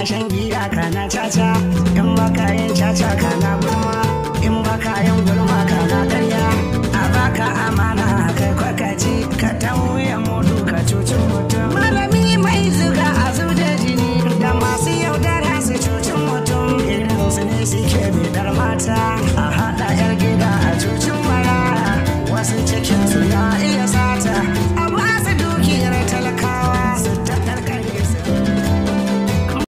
Shan giya kana caca, in baka yin caca kana gulma, in baka yin gulma kana karya, a baka amana.